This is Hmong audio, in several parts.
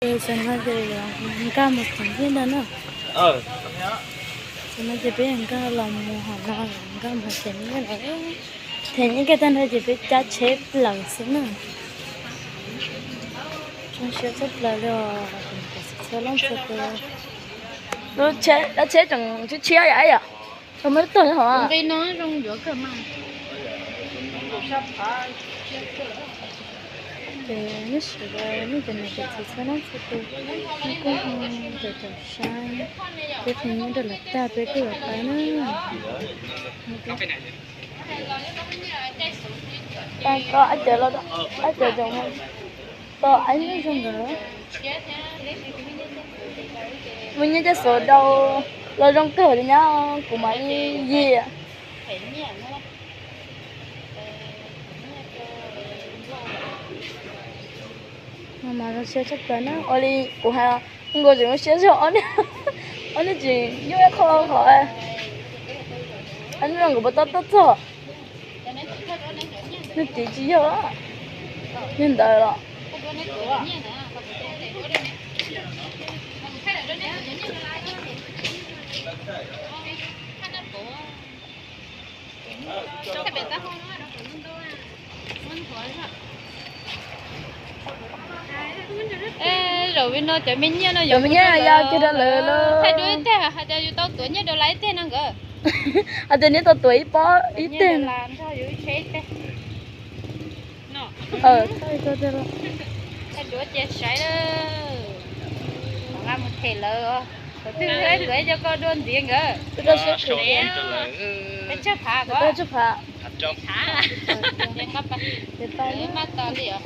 Ces xav no ces nkag mus them nyiaj ntag na. Xav no ces peb nkag los mus hauv no, nkag mus them nyiaj lawm. Them nyiaj kiag tag nrho ces peb cab tsheb plaws xwb na. Zoo siab tshaj plaws li os, txhua leej txhua tus. Lub tsheb, lub tsheb tseem tshiab tshiab yom, yom. Tau muaj lub tog nyob hauv. Nqi no zoo yuav kawg mas. Ces nyob sawv daws nej cov niam cov txiv txhua leej txhua tus, nej kuj ho caum caum saib, peb them nyiaj rau lawv tag peb kuj yuav pais na. Tau ib cov los, ib cov cov mus, tau ib lub zoo nkawd. Muaj nyiaj caj xuv dau los zoo kawg li nyab, kuv mam li yig. Mas zoo siab tshaj plaws na, ua li kuv hais, nkaus tseem zoo siab zog ob niag, ob niag tseem nyuaj ib qho qhov, ob niag nkawd puas tab tom txog. Nws tiv tsis yog, nws ntawd los. Zaum no cov me nyiaj no yuav me nyiaj ya kiag rau lawv los. Hais dua ib teg hais tias yus tau tuav nyiaj rau lawv ib teg no nkawd. Hais tias neb tau tuav ib pob ib teg. Thaij duav ces saib, nqa mus them lawv, thaum twg tuav cov ko dua ntxiv nkawd. Peb tsawg phav ko? Peb tsawg phav. Maj tos li os.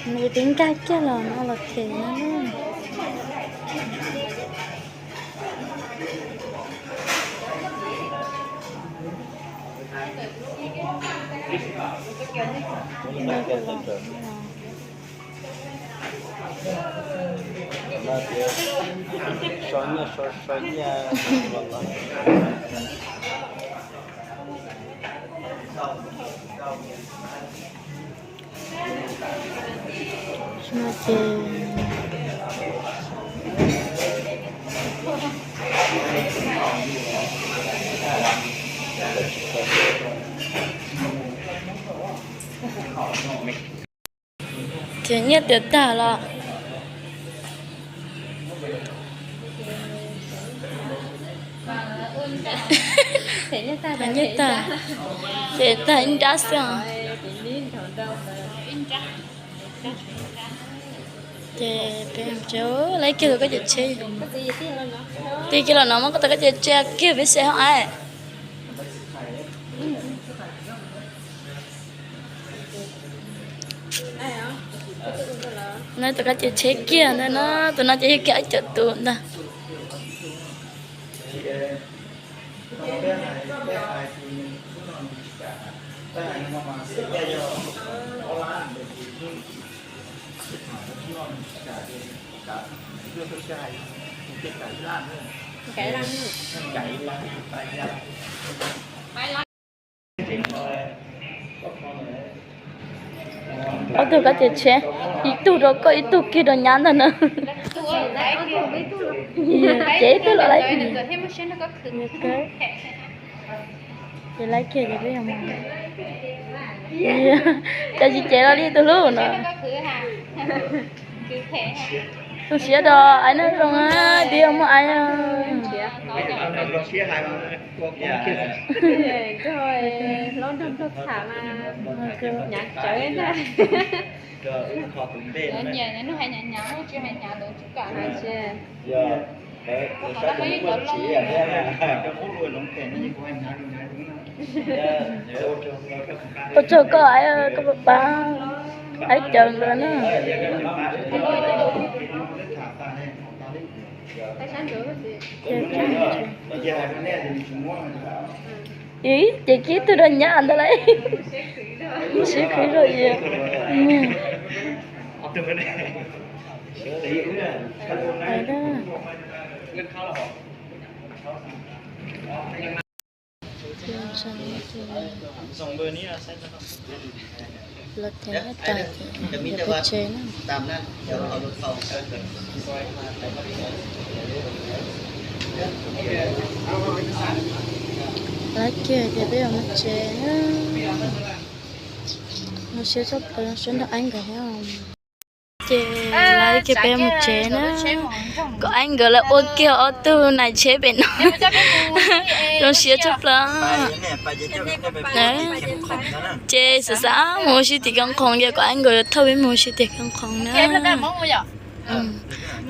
Nws twb nkag kiag los no los them no. No ces Ces nyiaj tiav tag los. Nyiaj tag, ces tag ib nrab xwb os. Ces peb laiv kiag tus koj cov tsheb, tig kiag los no muab koj tus koj cov tsheb kiag peb seb hos. No tus koj cov tsheb kiag ntag no, tus no ces yog kiag ib co tus ntag. Ob tug koj cov tsheb, ib tug rau koj ib tug kiag rau nyab ntag na. Ces ib tug los laiv. Ces laiv kiag ces peb yog mus. Cas tsis cev los li tus hlub no. Zoo siab rau aiv na, zoo tias muaj aiv. Ua tsaug koj, koj pab aiv cawv nkawd na. Ces kib tug rau nyab ntag lauj. Sib khwv zog. Los tsev tas, peb tsev na. Lawv kiag ces peb yuav mus tsev na. Zoo siab tshaj plaws, zoo siab nrog Aib nkawd thiab. Ces lawv kiag peb mus tsev na. Kom Aib nkawd lawv ua kiag ob tug nais tsheb pem no. Zoo siab tshaj plaws. Ces xav xav mus ua si tim Khab Qhoos, yog kom Aib nkawd yuav thauj peb mus ua si tim Khab Qhoos na.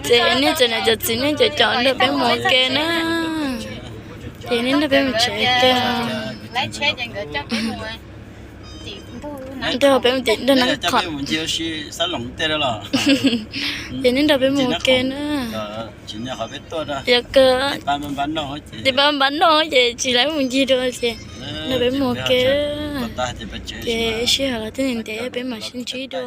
Ces nej txawm niam cov txiv nej cov cov nrog peb mus ua ke na. Ces nej nrog peb mus tsev ua ke. Nrog peb mus tim nrog Khab Qhoos. Ces nej nrog peb mus ua ke na. Yog kawg, ces pab npab noj ces tsis laib mus ncig dua ces nrog peb mus ua ke. Ces sij hawm los twb ntev ntev peb mam sib ntsib dua.